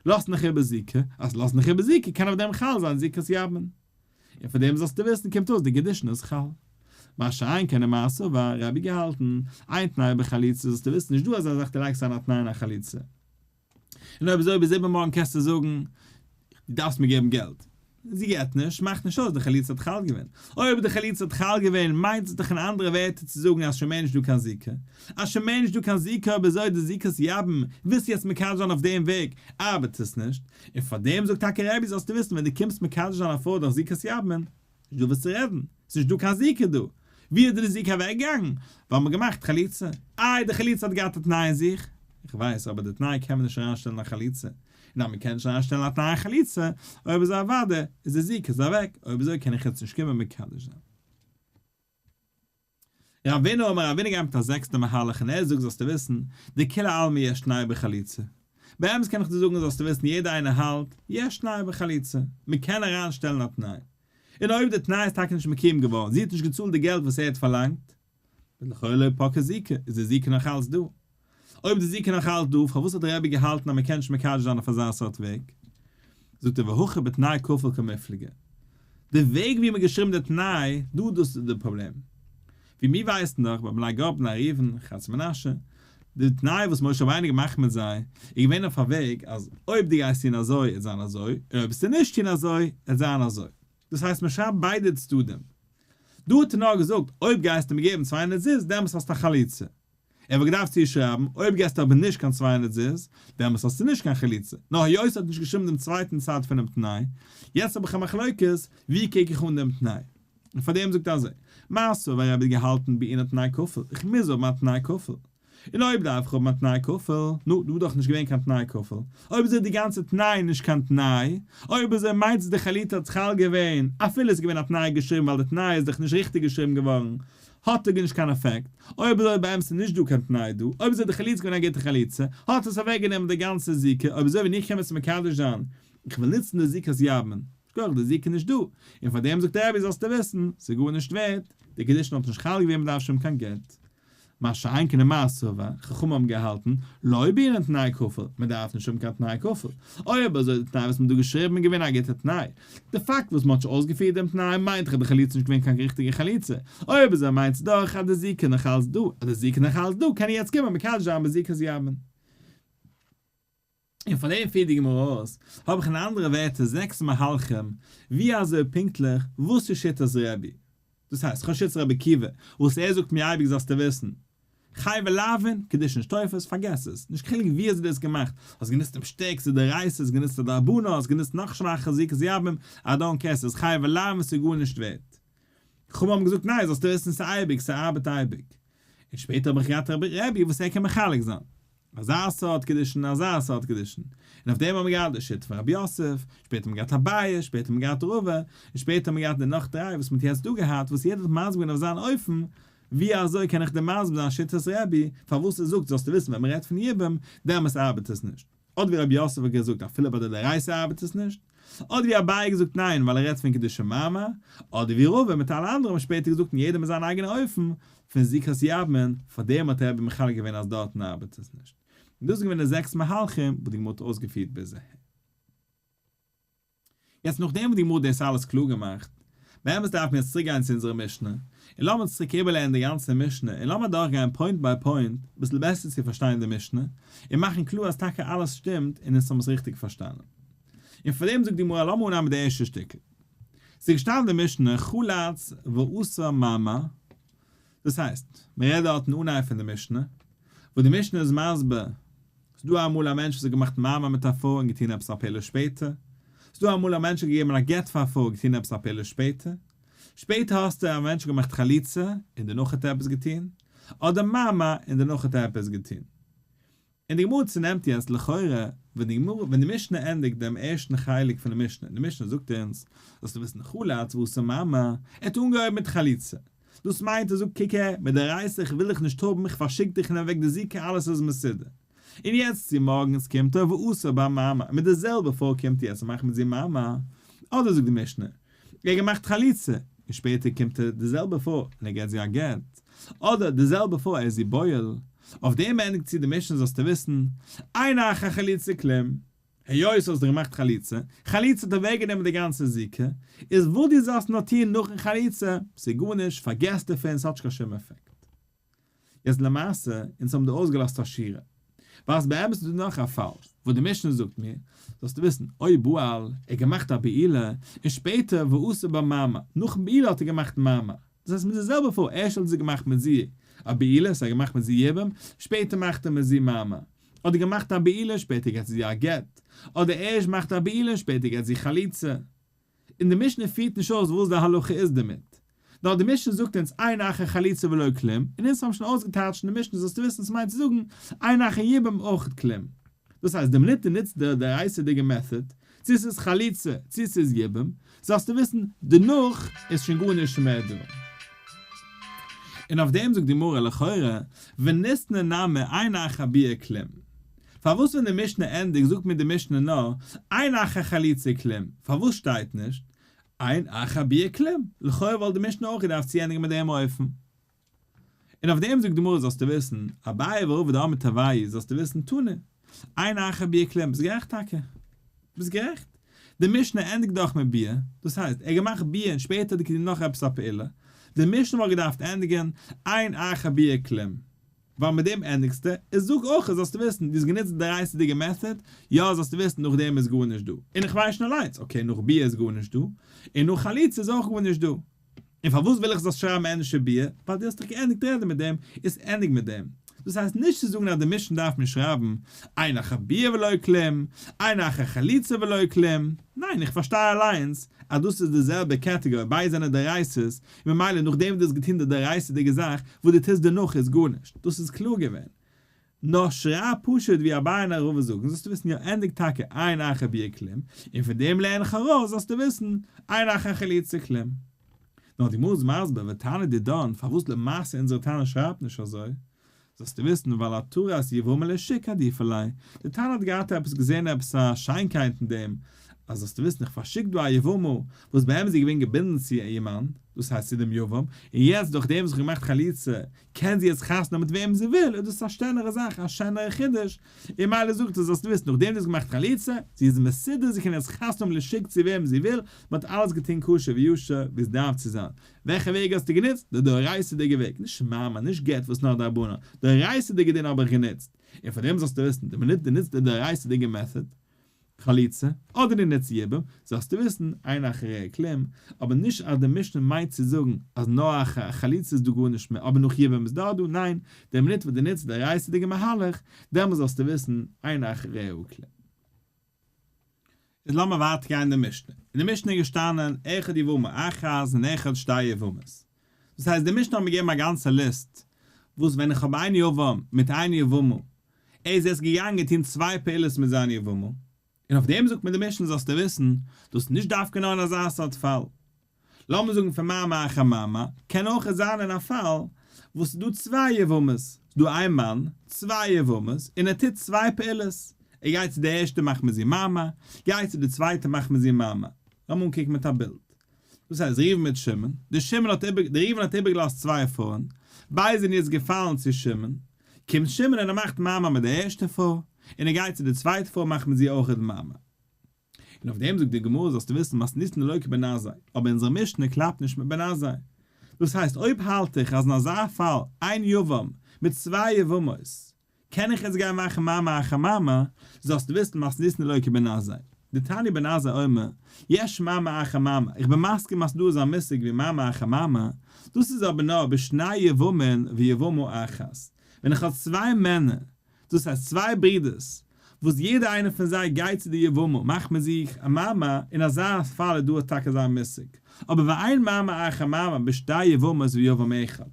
לאזט נאך איבער זיקה, אז לאזט נאך איבער זיקה קען אויף דעם חל זיין זיקת יבמין. און פון דעם זאלסטו וויסן קומט אויס די קידושין איז חל. מה שאין כן ומר סבר, רבי געהאלטן, אין תנאי בחליצה זאלסטו וויסן נישט דא אזא זאך דו לייגסט אריין א תנאי אין א חליצה. און אויב אזוי ביז איבערמארגן קענסטו זאגן דו דארפסט מיר געבן געלט. זי געבט נישט, מאכט נישט אויס, די חליצה האט חל געווען. אויב די חליצה האט חל געווען, מיינט עס דאך אין אנדערע ווערטער צו זאגן אז שוין מער נישט דא קיין זיקה. אז שוין מער נישט דא קיין זיקה אויב אזוי די זיקת יבם, ווילסט יעצט מקדש זיין אויף דעם וועג, ארבעט עס נישט. און פאר דעם זאגט טאקע רבי זאלסטו וויסן ווען דו קומסט מקדש זיין א פרוי דורך זיקת יבמין, נישט דא וואס צו רעדן, ס'נישט דא קיין זיקה דא. ווי איז די זיקה אוועקגעגאנגען? ווייל מ'האט געמאכט חליצה. איי די חליצה האט געהאט א תנאי אין זיך? איך ווייס, אבער די תנאי קען מען נישט אריינשטעלן אין א חליצה. און אז מ'קען נישט אריינשטעלן א תנאי אין חליצה, אויב אזוי אוודאי איז די זיקה איז אוועק, אויב אזוי קען איך יעצט נישט קומען מקדש זיין. רבינא אמר רבינא גייט מיט א זעקסטע מהלך און ער זאגט זאלסטו וויסן, דכולי עלמא יש תנאי בחליצה. באמת קען איך דיר זאגן זאלסטו וויסן יעדער איינער האלט, יש תנאי בחליצה, מען קען אריין שטעלן א תנאי. און אויב די תנאי איז טאקע נישט מקוים געווארן, זי האט נישט געצאלט די געלט וואס ער האט פארלאנגט, איז לכאורה לא פקעה זיקה, איז די זיקה נאך אלץ דא. אויב די זיקה נאך אלץ דא, פארוואס האט רבי געהאלטן אז מען קען נישט מקדש זיין אויף אזא סארט וועג? זאגט ער והכא בתנאי כפול קמיפלגי. די וועג ווי מען האט געשריבן די תנאי, דא דאס איז די פראבלעם. ווי מיר ווייסן דאך ביי בני גד בני ראובן, חצי מנשה, די תנאי וואס משה רבינו געמאכט מיט זיי, איז געווען אויף א וועג אז אויב דו גייסט טון אזוי עט זיין אזוי, און אויב וועסטו נישט טון אזוי עט זיין אזוי. דאס הייסט מען שרייבט ביידע צדדים. דא האט ער נאר געזאגט אויב גייסטו מיר געבן 200 זוז דעמאלס האסטו א חליצה. ער וואלט געדארפט צושרייבן אויב געסטו אבער נישט קיין 200 זוז דעמאלס האסטו נישט קיין חליצה. נאר היות ער האט נישט געשריבן דעם צווייטן צד פונעם תנאי, יעצט האב איך א מחלוקת ווי קוק איך אן דעם תנאי. און פאר דעם זאגט ער אזוי, מר סבר רבי האט געהאלטן בעינן תנאי כפול, איך מוז האבן א תנאי כפול. און אויב דארף איך האבן א תנאי כפול, נו, דא איז דאך נישט געווען קיין תנאי כפול, אויב אזוי איז די גאנצע תנאי נישט קיין תנאי, אויב אזוי מיינט עס די חליצה האט חל געווען, אפילו עס איז געווען א תנאי געשריבן ווייל די תנאי איז דאך נישט ריכטיג געשריבן געווארן, האט ער גארנישט קיין אפעקט, אויב אזוי באמת איז נישט דא קיין תנאי דא, אויב אזוי די חליצה געווען א גוטע חליצה, האט עס אוועק גענומען די גאנצע זיקה, אויב אזוי ווען איך קום עס מקדש זיין, איך וויל נוצן די זיקת יבמין, שכוח די זיקה נישט דא, און פאר דעם זאגט רבי זאלסטו וויסן, ס'איז גארנישט ווערט, די קידושין האט נישט חל געווען מ'דארף שוין קיין גט. מה שאין כן ומר סבר, חכמים האבן געהאלטן, לא בעינן תנאי כפול, מען דארף נישט האבן קיין תנאי כפול. אויב אזוי די תנאי וואס מען האט דא געשריבן איז געווען א גוטע תנאי. די פאקט וואס מען האט נישט אויסגעפירט דעם תנאי מיינט דאך אז די חליצה איז נישט געווען קיין ריכטיגע חליצה. אויב אזוי מיינט עס דאך אז די זיקה נאך אלץ דא. אז די זיקה נאך אלץ דא קען ער יעצט קומען מקדש זיין בזיקת יבמין. און פאר דעם פירט די גמרא אויס, האב איך אין אנדערע ווערטער זעקס מהלכים ווי אזוי פונקטליך וואס איז שיטת רבי. דאס הייסט, כ'האב שיטת רבי עקיבא, וואס ער זאגט מיר אייביג זאלסטו וויסן, חייבי לאוין, קידושין תופס, פארגעס עס, נישט קיין חילוק ווי אזוי דו האסט געמאכט, האסט גענוצט דעם שטערקסטע דאורייתא, האסט גענוצט א דרבנן, האסט גענוצט נאך שוואכערע זיקת יבם, I don't care, ס'איז חייבי לאוין, ס'איז גארנישט ווערט. חכמים האבן געזאגט ניין, זאלסטו וויסן ס'איז אייביג, ס'ארבעט אייביג. און שפעטער האב איך געהאט רבי וואס ער קען מחלק זיין. אזא סארט קידושין און אזא סארט קידושין, און אויף דעם האבן מיר געהאט די שיטה פון רב יוסף, שפעטער האבן מיר געהאט אביי, שפעטער האבן מיר געהאט רבא, און שפעטער האבן מיר געהאט די נאך דריי וואס מ'האט יעצט דא געהאט, וואס יעדער האט מסביר געווען אויף זיין אופן, ווי אזוי קען איך דיר מסביר זיין שיטת רבי, פארוואס ער זאגט זאלסטו וויסן ווען מ'רעדט פון יבום, דעמאלס ארבעט עס נישט. אדער ווי רב יוסף האט געזאגט אפילו ביי די דאורייתא ארבעט עס נישט, אדער ווי אביי האט געזאגט ניין ווייל ער רעדט פון קידושי מאמר, אדער ווי רבא מיט אלע אנדערע האבן שפעטער געזאגט און יעדער מיט זיין אייגענע אופן פון זיקת יבמין, פארדעם האט רבי מחלק געווען אז דארטן ארבעט עס נישט. און דאס איז געווען די זעקס מהלכים וואס די גמרא האט אויסגעפירט ביז אהער. יעצט נאכדעם וואס די גמרא האט דאס אלעס קלאר געמאכט, באמת דארף מען יעצט צוריק גיין צו אונזערע משנה, און לאמיר צוריק איבערלערנען די גאנצע משנה, און לאמיר דורכגיין point ביי point, אביסל בעסער צו פארשטיין די משנה, און מאכן קלאר אז טאקע אלעס שטימט און אונז האבן עס ריכטיג פארשטאנען. און פאר דעם זאגט די גמרא לאמיר אנהייבן מיט די ערשטע שטיקל. ס'איז געשטאנען אין די משנה חלץ ועשה מאמר, דאס הייסט, מען רעדט דארט אין אנהייב פון די משנה, וואס די משנה איז מסביר, ס'איז דא אמאל א מענטש וואס האט געמאכט מאמר מיט א פרוי און געטון עפעס א פעולה שפעטער, ס'איז דא אמאל א מענטש האט געגעבן א גט פאר א פרוי און געטון עפעס א פעולה שפעטער, שפעטער האסטו א מענטש האט געמאכט חליצה און דערנאך האט ער עפעס געטון, אדער מאמר און דערנאך האט ער עפעס געטון. און די גמרא צונעמט יעצט לכאורה ווען די גמרא ווען די משנה ענדיגט דעם ערשטן חלק פון די משנה און די משנה זאגט אונז זאלסטו וויסן חלץ ועשה מאמר, ער האט אנגעהויבן מיט חליצה, דאס מיינט ער זאגט קוק הער מדאורייתא איך וויל דיך נישט האבן איך פארשיק דיך און אוועק די זיקה אלעס איז מסודר און יעצט צו מארגנס קומט ער ועשה בה מאמר מיט די זעלבע פרוי קומט יעצט און מאכט מיט זי מאמר אדער זאגט די משנה ער האט געמאכט חליצה, און שפעטער קומט ער די זעלבע פרוי און ער געט זי א גט, אדער די זעלבע פרוי ער איז זי בועל, אויף דעם ענדיגט צו די משנה זאלסטו וויסן, אין אחר חליצה כלום, היות האסט דאך געמאכט חליצה, חליצה האט אוועק גענומען די גאנצע זיקה, איז וואס דו זאלסט נאר טון נאכן חליצה, ס'איז גארנישט, פארגעס דערפון, ס'האט נישט קיין שום עפעקט. יעצט למעשה, אונז האבן דא אויסגעלאזט א שורה. ווייל באמת איז דא נאך א פאל, וואס די משנה זאגט מיר, זאלסטו וויסן, או בעל, ער האט געמאכט א בעילה, און שפעטער ועשה בה מאמר, נאכן בעילה האט ער געמאכט מאמר. דאס הייסט מיט די זעלבע פרוי, ערשט האט ער זי געמאכט מיט זי א בעילה, ס'האט געמאכט מיט זי יבום, שפעטער מאכט ער מיט זי מאמר. אדער געמאכט א בעילה, שפעטער געט זי א גט. אדער ערשט מאכט א בעילה און שפעטער געט זי חליצה. און די משנה פירט נישט אויס וואס די הלכה איז דערמיט. נאר די משנה זאגט אונז אין אחר חליצה ולא כלום, און אונז האבן שוין אויסגעטייטשט אין די משנה זאלסטו וויסן ס'מיינט צו זאגן אין אחר יבום אויך כלום. דאס הייסט די מינוט דו נוצט די דאורייתא'דיגע method, צו ס'איז חליצה צו ס'איז יבום, זאלסטו וויסן דערנאך איז שוין גארנישט מער דא. און אויף דעם זאגט די גמרא לכאורה וניתני נמי אין אחר ביאה כלום. פארוואס ווען די משנה ענדיגט זאגט מיר די משנה נאר אין אחר חליצה כלום, פארוואס שטייט נישט אין אחר ביאה כלום? לכאו' וואלט די משנה אויך געדארפט צוענדיגן מיט דעם אופן. און אויף דעם זאגט די גמרא זאלסטו וויסן, אביי ורבא דאמרי תרוייהו זאלסטו וויסן תנא, אין אחר ביאה כלום, ביסט גערעכט טאקע, ביסט גערעכט, די משנה ענדיגט דאך מיט ביאה, דאס הייסט ער האט געמאכט ביאה און שפעטער האט ער געטון נאך עפעס א פעולה, די משנה וואלט געדארפט ענדיגן אין אחר ביאה כלום. ווייל מיט דעם ענדיגסטו, איז זאג אויך זאלסטו וויסן, דו האסט גענוצט די דאורייתא'דיגע method, יא זאלסטו וויסן נאך דעם איז גארנישט דא, און איך ווייס שוין אליינס, okay נאך ביאה איז גארנישט דא, און נאך חליצה איז אויך גארנישט דא. און פארוואס וויל איך זאלסט שרייבן ענדערשער ביאה, ווייל דו האסט דאך געענדיגט רעדן מיט דעם, איז ענדיג מיט דעם. דאס הייסט נישט צו זאגן אז די משנה דארף מען שרייבן, אין אחר ביאה ולא כלום, אין אחר חליצה ולא כלום, ניין איך פארשטיי אליינס אז דאס איז די זעלבע קעטעגארי ביידע זענען דאורייתא'ס, און ממילא נאכדעם וואס דו האסט געטון די דאורייתא'דיגע זאך, וואס דו טוסט דערנאך איז גארנישט, דאס איז קלאר געווען. נאר שרייב פשוט ווי אביי און רבא זאגן, זאלסטו וויסן יא ענדיג טאקע אין אחר ביאה כלום, און פון דעם לערן איך ארויס זאלסטו וויסן אין אחר חליצה כלום. נאר די גמרא איז מסביר ותנא דידן פארוואס למעשה אונזערע תנא שרייבט נישט אזוי, זאלסטו וויסן ווייל עטרת יבמה לשוק עדיפא ליה, די תנא האט געהאט עפעס געזען עפעס א שיינקייט אין דעם, אז זאלסטו וויסן איך פארשיק דא א יבמה וואס באמת איז זי געווען געבינדן צו איר מאן, דאס הייסט צו דעם יבם, און יעצט דורך דעם וואס איך האב געמאכט חליצה קען זי יעצט חתונה האבן מיט וועם זי וויל, איז דאס א שענערע זאך, א שענערע חידוש, און מילא זאגט ער זאלסטו וויסן נאכדעם דו האסט געמאכט חליצה, זי איז מסודר זי קען יעצט חתונה האבן לשוק צו וועם זי וויל, מען האט אלעס געטון כשר וישר ווי עס דארף צו זיין, וועלכע וועג האסטו גענוצט? די דאורייתא'דיגע וועג, נישט מאמר, נישט גט וואס נאר דרבנן, דאורייתא'דיגע דין האב איך גענוצט, און פאר דעם זאלסטו וויסן, די מינוט דו נוצט די דאורייתא'דיגע method, חליצה, אדער דו נוצט יבום, זאלסטו וויסן, אין אחריה כלום, אבער נישט אז די משנה מיינט צו זאגן אז נאר אחר חליצה איז דא גארנישט מער אבער נאך יבום איז דא דא, ניין, די מינוט וואס דו נוצט די דאורייתא'דיגע מהלך, דעמאלס זאלסטו וויסן, אין אחריה כלום. איז לאמיר ווייטער גיין אין די משנה. אין די משנה איז געשטאנען אחד יבמה אחת און אחד שתי יבמות. דאס הייסט די משנה האט מיר געגעבן א גאנצע ליסט וואס ווען איך האב איין יבם מיט איין יבמה. ער איז יעצט געגאנגען טון צוויי פעולות מיט זיין יבמה, און אויף דעם זאגט מיר די משנה זאלסטו וויסן, דאס איז נישט דווקא נאר אין אזא סארט פאל. לאמיר זאגן פון מאמר אחר מאמר, קען אויך זיין אין א פאל וואס ס'איז דא צוויי יבמות, ס'איז דא איין מאן, צוויי יבמות, און ער טוט צוויי פעולות, ער גייט צו די ערשטע מאכט מיט זי מאמר, גייט צו די צווייטע מאכט מיט זי מאמר. לאמיר אנקוקן מיט א בילד. דאס הייסט ראובן מיט שמעון, דער שמעון האט איבער, דער ראובן האט איבערגעלאזט צוויי פרויען, ביידע זענען יעצט געפאלן צו שמעון, קומט שמעון און ער מאכט מאמר מיט די ערשטע פרוי, און ער גייט צו די צווייטע פרוי מאכט מיט זי אויכעט מאמר. און אויף דעם זאגט די גמרא זאלסטו וויסן מתניתין דלא כבן עזאי, אבער אונזער משנה קלאפט נישט מיט בן עזאי. דאס הייסט אויב האלט איך אז אין אזא פאל איין יבם מיט צוויי יבמות קען איך יעצט גיין מאכן מאמר אחר מאמר, זאלסטו וויסן מתניתין דלא כבן עזאי. דתניא בן עזאי אומר, יש מאמר אחר מאמר, איך בין מסכים אז ס'דא אזא מושג ווי מאמר אחר מאמר, דאס איז אבער נאר בשני יבמין ויבמה אחת, ווען איך האב צוויי מענער דאס הייסט צוויי ברידערס וואס יעדער איינער פון זיי גייט צו די יבמה מאכט מיט זיך א מאמר, אין אזא פאל איז דא טאקע אזא מושג, אבער ואין מאמר אחר מאמר בשתי יבמות ויבם אחד,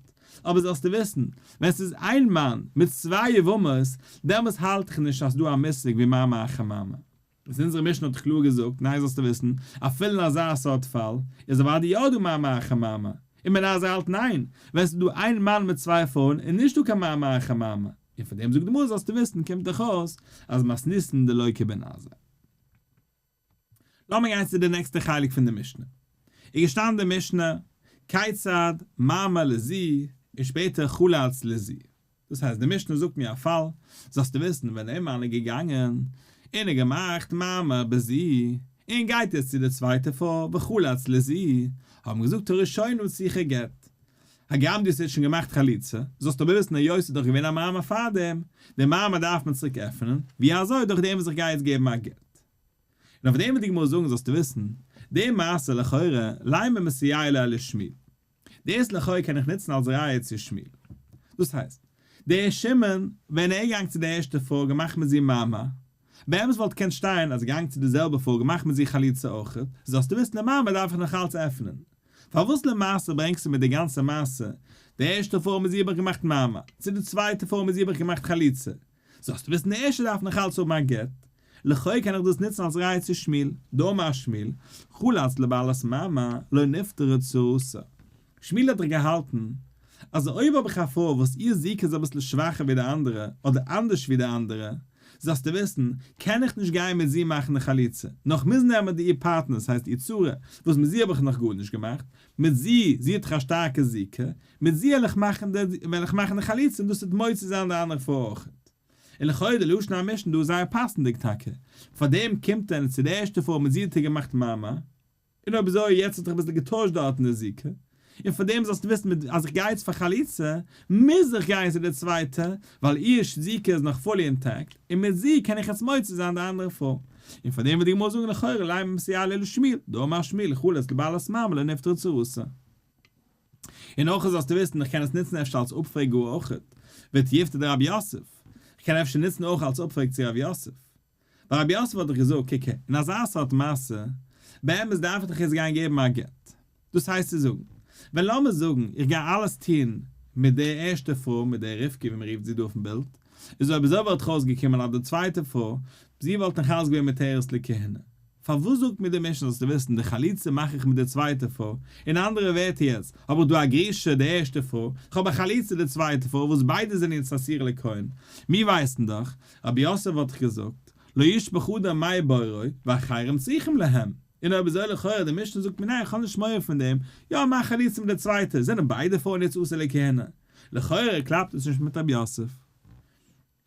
אבער זאלסטו וויסן, ווען ס'איז איין מאן מיט צוויי יבמות, דעמאלס האלט איך נישט אז ס'דא א מושג ווי מאמר אחר מאמר. וואס אונזערע משנה האט קלאר געזאגט, ניין זאלסטו וויסן, אפילו אין אזא סארט פאל, איז אוודאי יא דא מאמר אחר מאמר, און בן עזאי האלט ניין, ווען ס'איז דא איין מאן מיט צוויי פרויען איז נישטא קיין מאמר אחר מאמר, און פון דעם זאגט די גמרא זאלסטו וויסן קומט דאך אויס אז מתניתין דלא כבן עזאי. לאמיר גיין צו די נעקסטע חלק פון די משנה. איז געשטאנען די משנה, כיצד מאמר לזו און שפעטער חלץ לזו. דאס הייסט די משנה זאגט מיר א פאל, זאלסטו וויסן ווען דער מאן איז געגאנגען און ער געמאכט מאמר בזו, און גייט יעצט צו די צווייטע פרוי וחלץ לזו, האבן געזאגט הראשונה צריכה גט. הגם דו האסט יעצט שוין געמאכט חליצה, זאלסטו אבער וויסן היות ס'איז דאך געווען א מאמר פארדעם, די מאמר דארף מען צוריק עפענען, ווי אזוי דורך דעם וואס איך גיי יעצט געבן א גט. און אויף דעם וועט די גמרא זאגן זאלסטו וויסן, די מעשה לכאורה, לימא מסייע ליה לשמואל. דאס לכאו' קען איך נוצן אלס ראיה צו שמואל. דאס הייסט, דער שמעון, ווען ער איז געגאנגען צו די ערשטע פרוי געמאכט מיט זי מאמר, באמת וואלט געקענט שטיין אז ער איז געגאנגען צו די זעלבע פרוי געמאכט מיט זי חליצה אויכעט, זאלסטו וויסן די מאמר דארף איך נאך אלץ עפענען. פארוואס למעשה ברענגסטו מיר די גאנצע מעשה, די ערשטע פרוי מיט זי האב איך געמאכט מאמר, צו די צווייטע פרוי מיט זי האב איך געמאכט חליצה, זאלסטו וויסן די ערשטע דארף נאך אלץ האבן א גט, לכאו' קען איך דאס נוצן אלס ראיה צו שמואל, דאמר שמואל, חלץ לבעלת מאמר, לא נפטרה צרתה. שמואל האט דאך געהאלטן אז אויב האב איך א פרוי וואס איר זיקה איז אביסל שוואכער ווי די אנדערע אדער אנדערש ווי די אנדערע, זאלסטו וויסן, קען איך נישט גיין מיט זי מאכן די חליצה, נאר איך מוז נעמען די איר פארטנער, ס'הייסט איר צרה, וואס מיט זי האב איך נאך גארנישט געמאכט, מיט זי, זי האט דאך א שטארקע זיקה, מיט זי וועל איך מאכן די וועל איך מאכן די חליצה און דאס וועט מוציא זיין די אנדערע פרוי אויכעט. און לכאורה די לשון המשנה דא איז זייער פאסנדיג טאקע, פארדעם קומט ער צו די ערשטע פרוי מיט זי האט ער געמאכט מאמר, און אויב אזוי יעצט האט זיך אביסל געטוישט דארט אין די זיקה, און פארדעם זאלסטו וויסן מיט אז איך גיי יעצט פאר חליצה מוז איך גיין צו די צווייטע ווייל איר זיקה איז נאך fully intact און מיט זי קען איך יעצט מוציא זיין די אנדערע פרוי, און פארדעם וועט די גמרא זאגן לכאורה לימא מסייע ליה לשמואל, דאמר שמואל חלץ לבעלת מאמר לא נפטרה צרתה. און אויך זאלסטו וויסן, איך קען עס נוצן אפשר אלס אפפרעג גאר אויכעט, ותיובתא דרב יוסף, איך קען אפשר נוצן אויך אלס אפפרעג צו רב יוסף. ווייל רב יוסף האט דאך געזאגט, קוק הער, אין אזא סארט מעשה, באמת דארף איך דאך יעצט גיין געבן א גט. דאס הייסט צו זאגן, ווען לאמיר זאגן איך גיי אלעס טון מיט די ערשטע פרוי, מיט די רבקה ווי מען רופט זי דא אויפן בילד, איז אויב אזוי וואלט דאך אויסגעקומען אז די צווייטע פרוי, זי וואלט נאך אלס געווען מותרת לכהונה. פארוואס זאגט מיר די משנה זאלסטו וויסן די חליצה מאך איך מיט די צווייטע פרוי, אין אנדערע ווערטער יעצט האב איך דא א גרושה די ערשטע פרוי, איך האב א חליצה די צווייטע פרוי וואס ביידע זענען יעצט אסורה לכהן, מיר ווייסן דאך, רב יוסף האט דאך געזאגט, לא ישפך אדם מי בורו ואחרים צריכים להם, און אויב אזוי לכאורה די משנה זאגט מיר ניין איך האב נישט מורא פון דעם, יא מאך חליצה מיט די צווייטע, זענען ביידע פרויען יעצט אסור לכהונה, לכאורה קלאפט עס נישט מיט רב יוסף.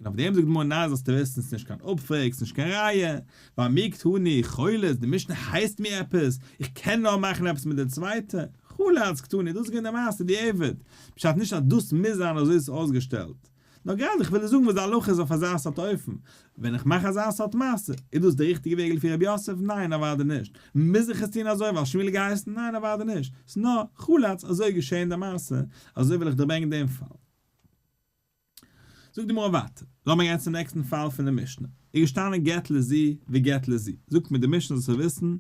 און אויף דעם זאגט די גמרא ניין זאלסטו וויסן ס'איז נישט קיין אפפרעג ס'איז נישט קיין ראיה, ווייל מי קתני חולץ, די משנה הייסט מיר עפעס, איך קען נאר מאכן עפעס מיט די צווייטע, חלץ קתני, דאס איז געווען די מעשה בדיעבד, פשט נישט אז דאס מוז זיין אזוי איז עס אויסגעשטעלט, נאר גראדע איך וויל דיר זאגן וואס די הלכה איז אויף אזא סארט אופן, ווען איך מאך אזא סארט מעשה, איז דאס די ריכטיגע וועג לפי רב יוסף? ניין אוודאי נישט, מוז איך עס טון אזוי ווייל שמואל האט געהייסן? ניין אוודאי נישט, ס'איז נאר חלץ אזוי איז געשען די מעשה, אזוי וויל איך דיר ברענגען דעם פאל. זאגט די גמרא ווייטער, לאמיר גיין צום נעקסטן פאל פון די משנה, איז געשטאנען גט לזו וגט לזו, זאגט מיר די משנה זאלסטו וויסן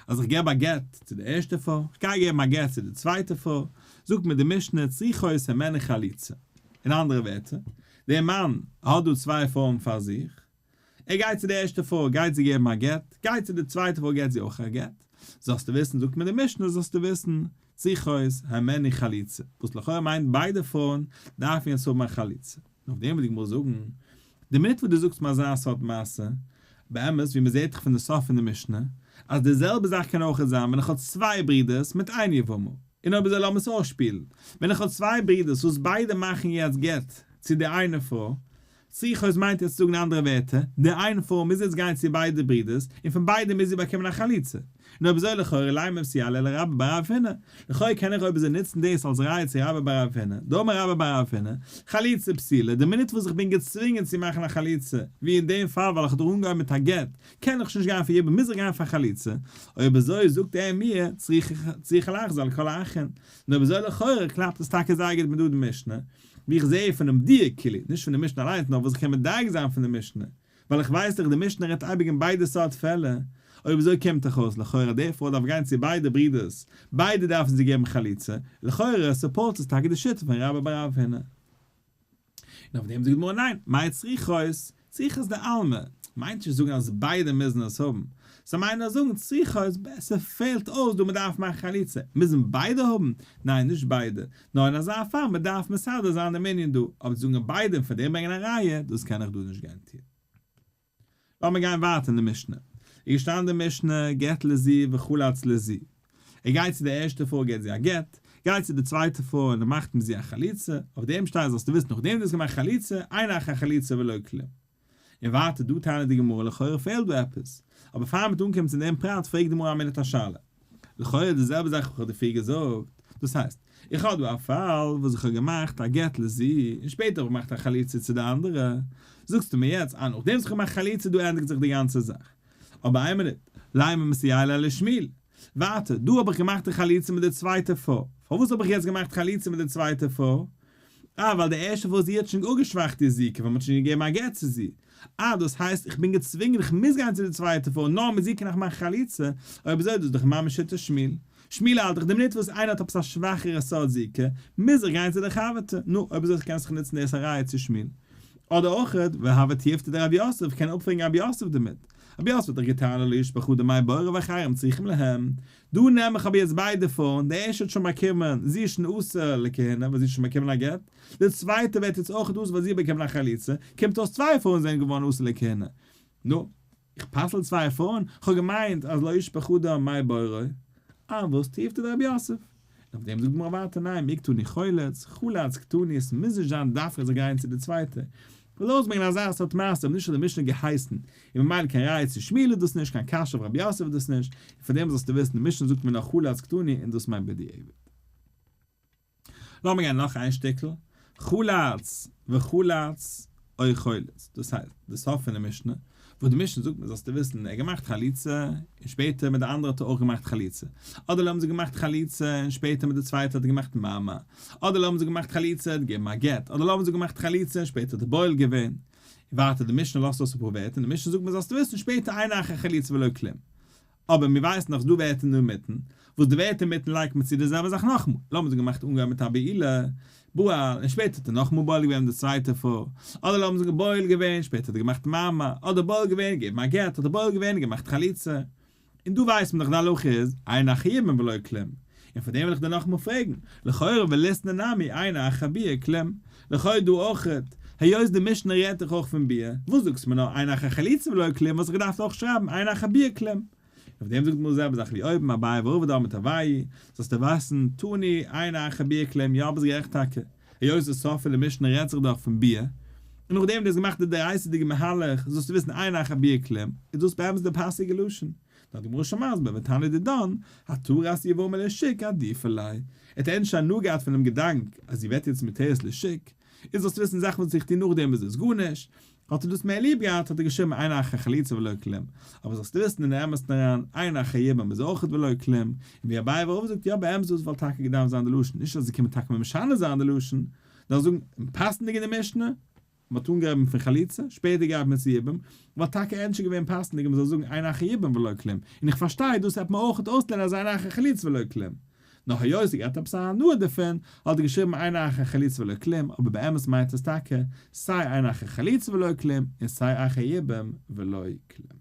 אז איך געב א גט צו די ערשטע פרוי, איך גיי געבן א גט צו די צווייטע פרוי, זאגט מיר די משנה צריכות הימנו חליצה, אין אנדערע ווערטער, דער מאן האט דא צוויי פרויען פאר זיך, ער גייט צו די ערשטע פרוי גייט זי געבן א גט, גייט צו די צווייטע פרוי געבט זי אויך א גט, זאלסטו וויסן זאגט מיר די משנה זאלסטו וויסן, צריכות הימנו חליצה, וואס לכאורה מיינט ביידע פרויען דארפן יעצט האבן א חליצה, און אויף דעם וויל די גמרא זאגן, די מינוט וואס דו זאגסט מיר אזא סארט מעשה, באמת ווי מען זעט דאך פון די סוף פון די משנה, אז די זעלבע זאך קען אויכעט זיין ווען איך האב צוויי ברידערס מיט איין יבמה, און אויב אזוי לאמיר עס אויסשפילן, ווען איך האב צוויי ברידערס וואס ביידע מאכן יעצט גט צו די איינע פרוי, צריכות מיינט יעצט צו זאגן אנדערע ווערטער, די איין פרוי מוז יעצט גיין צו ביידע ברידערס, און פון ביידע מוז זי באקומען א חליצה. און אויב אזוי לכאורה לימא מסייע ליה לרבה בר רב הונא, לכאורה קען איך אויב אזוי נוצן דאס אלס ראיה צו רבה בר רב הונא, דאמר רבה בר רב הונא, חליצה פסולה, די מינוט וואס איך בין געצווינגען צו מאכן א חליצה, ווי אין דעם פאל ווייל איך האב דאך אנגעהויבן מיט א גט, קען איך שוין נישט גיין פאר יבום מוז איך גיין פאר חליצה, אויב אזוי זאגט ער מיר, צריכה לחזור על כל האחין, און אויב אזוי לכאורה קלאפט עס טאקע זייער גוט מיט דא די משנה, ווי איך זעה פונעם דיוק כאילו, נישט פון די משנה אליינס נאר וואס איך קען מדייק זיין פון די משנה, ווייל איך ווייס דאך די משנה רעדט אייביג אין ביידע סארט פעלער, אויב אזוי קומט דאך אויס לכאורה די פרוי דארף גיין צו ביידע ברידערס, ביידע דארפן זי געבן חליצה, לכאורה support עס טאקע די שיטה פון רבה בר רב הונא. און אויף דעם זאגט די גמרא ניין, מאי צריכות, צריכות דעלמא, מיינט נישט זאגן אז ביידע מוזן עס האבן, ס'מיינט נאר זאגן צריכות, ס'פעלט אויס דא מ'דארף מאכן חליצה, מוזן ביידע האבן? ניין נישט ביידע, נאר אין אזא פאל מ'דארף מסדר זיין דעם ענין דא, אבער צו זאגן ביידע און פון דעם ברענגען א ראיה, דאס קען איך דא נישט גיין טון. לאמיר גיין ווייטער אין די משנה. איז געשטאנען די משנה, גט לזו וחלץ לזו. ער גייט צו די ערשטע פרוי געט זי א גט, גייט צו די צווייטע פרוי און ער מאכט מיט זי א חליצה, אויף דעם שטייט זאלסטו וויסן נאכדעם דו האסט געמאכט חליצה, אין אחר חליצה ולא כלום. און ווייטער דא טענה'ט די גמרא לכאורה פעלט דא עפעס, אבער פאר מ'וועט אנקומען צו דעם פרט פרעגט די גמרא א מינוט א שאלה. לכאורה די זעלבע זאך וואס איך האב דיר פריער געזאגט, דאס הייסט, איך האב דא א פאל וואס איך האב געמאכט א גט לזו און שפעטער האב איך געמאכט א חליצה צו די אנדערע, זאגסטו מיר יעצט אז נאכדעם וואס איך האב געמאכט חליצה דא ענדיגט זיך די גאנצע זאך. אבער איין מינוט, לימא מסייע ליה לשמואל. ווייטער, דא האב איך געמאכט די חליצה מיט די צווייטע פרוי, פארוואס האב איך יעצט געמאכט חליצה מיט די צווייטע פרוי? אה, ווייל די ערשטע פרוי זי האט שוין אפגעשוואכט איר זיקה ווייל מ'האט שוין געגעבן א גט צו זי. אה, דאס הייסט איך בין געצווינגען איך מוז גיין צו די צווייטע פרוי נאר מיט זי קען איך מאכן חליצה, אויב אזוי איז דאס דאך ממש שיטת שמואל. שמואל האלט דאך די מינוט וואס איינער האט עפעס א שוואכערע סארט זיקה מוז איך גיין צו די חבר'טע, נו, אויב אזוי קענסט דאך נוצן דאס א ראיה צו שמואל. אדער אויך, והוה תיובתא דרב יוסף, קען אפפרעגן רב יוסף דערמיט. רב יוסף האט דאך געטענה'ט לא ישפוך אדם מי בורו ואחרים צריכים להם. דא נעם איך אבער יעצט ביידע פרויען, די ערשטע האט שוין באקומען, זי איז שוין אסור לכהונה ווייל זי האט שוין באקומען א גט, די צווייטע ווערט יעצט אויך אסור ווייל זי האט באקומען א חליצה, קומט אויס צוויי פרויען זענען געווארן אסור לכהונה. נו, איך פסל צוויי פרויען? כ'האב געמיינט אז לא ישפוך אדם מי בורו. אה, וואס תיובתא דרב יוסף? און אויף דעם זאגט די גמרא ווייטער ניין, מי קתני חולץ, חלץ קתני, עס מוז נישט זיין דווקא זיי גייען צו די צווייטע. כ'וויל אויסברענגען אזא סארט מעשה אבער נישט האט די משנה געהייסן, און ממילא קיין ראיה צו שמואל איז דאס נישט, קיין קשיא אויף רב יוסף איז דאס נישט, און פאר דעם זאלסטו וויסן די משנה זאגט מיר נאר חלץ קתני און דאס מיינט בדיעבד. לאמיר גיין נאך איין שטיקל, חלץ וחלץ או חולץ, דאס הייסט די סוף פון די משנה, וואס די משנה זאגט מיר זאלסטו וויסן, ער האט געמאכט חליצה, און שפעטער מיט די אנדערע האט ער אויך געמאכט חליצה, אדער האבן זיי געמאכט חליצה און שפעטער מיט די צווייטע האט ער געמאכט מאמר, אדער האבן זיי געמאכט חליצה און געגעבן א גט, אדער האבן זיי געמאכט חליצה און שפעטער האט ער בועל געווען. ווייטער די משנה לאזט אויס אפאר ווערטער און די משנה זאגט מיר זאלסטו וויסן שפעטער אין אחר חליצה ולא כלום. אבער מיר ווייסן דאך ס'דא ווערטער אינמיטן, וואס די ווערטער אינמיטן לייגט מען צו די זעלבע זאך נאכאמאל, לאמיר זאגן געמאכט אנגעהויבן מיט א בעילה, בעל, און שפעטער האט ער נאכאמאל בועל געווען די צווייטע פרוי, אדער לאמיר זאגן בועל געווען, שפעטער האט ער געמאכט מאמר, אדער בועל געווען, געגעבן א גט, אדער בועל געווען און געמאכט חליצה. און דא ווייסט מען דאך די הלכה איז, אין אחר יבום ולא כלום. און פאר דעם וויל איך דיר נאכאמאל פרעגן, לכאורה וליתני נמי אין אחר ביאה כלום, לכאורה דא אויכעט, היות די משנה רעדט דאך אויך פון ביאה, וואס זאגסטו מיר נאר אין אחר חליצה ולא כלום וואלסט איך געדארפט אויך שרייבן אין אחר ביאה כלום. און אויף דעם זאגט די גמרא די זעלבע זאך ווי אויבן, אביי ורבא דאמרי תרוייהו, זאלסטו ווייסן, תני אין אחר ביאה כלום, יא ביסט גערעכט טאקע, היות די סוף פון די משנה רעדט זיך דאך פון ביאה, און נאכדעם דו האסט געמאכט די דאורייתא'דיגע מהלך, זאלסטו וויסן אין אחר ביאה כלום, איז דאס באמת די פאסיגע לשון. נאר די גמרא שוין מסביר ותניא דידן, התרת יבמה לשוק עדיפא ליה, ער האט ענדערש הנאה געהאט פונעם געדאנק אז זי ווערט יעצט מותרת לשוק, און זאלסט וויסן זאכן וואס איך טו נאכדעם איז עס גארנישט, האט ער דאס מער ליב געהאט האט ער געשריבן אין אחר חליצה ולא כלום, אבער זאלסטו וויסן אין די אמת'ן אריין, אין אחר יבום איז אויכעט ולא כלום, און ווי אביי ורבא זאגט יא באמת דאס וואלט טאקע געדארפט זיין די לשון, נישט אז זיי קומען טאקע משנה זיין די לשון, נאר זאגן פאסנדיג אין די משנה, מען האט אנגעהויבן פון חליצה, שפעטער גייט מען צו יבום, וואלט טאקע ענדערש געווען פאסנדיג אז מען זאל זאגן אין אחר יבום ולא כלום, און איך פארשטיי דאס העט מען אויכעט אויסלערנען אז אין אחר חליצה ולא כלום. נאר היות ער געהאט עפעס א הנאה דערפון, האט ער געשריבן אין אחר חליצה ולא כלום, אבער באמת מיינט עס טאקע סיי אין אחר חליצה ולא כלום, און סיי אחר יבום ולא כלום.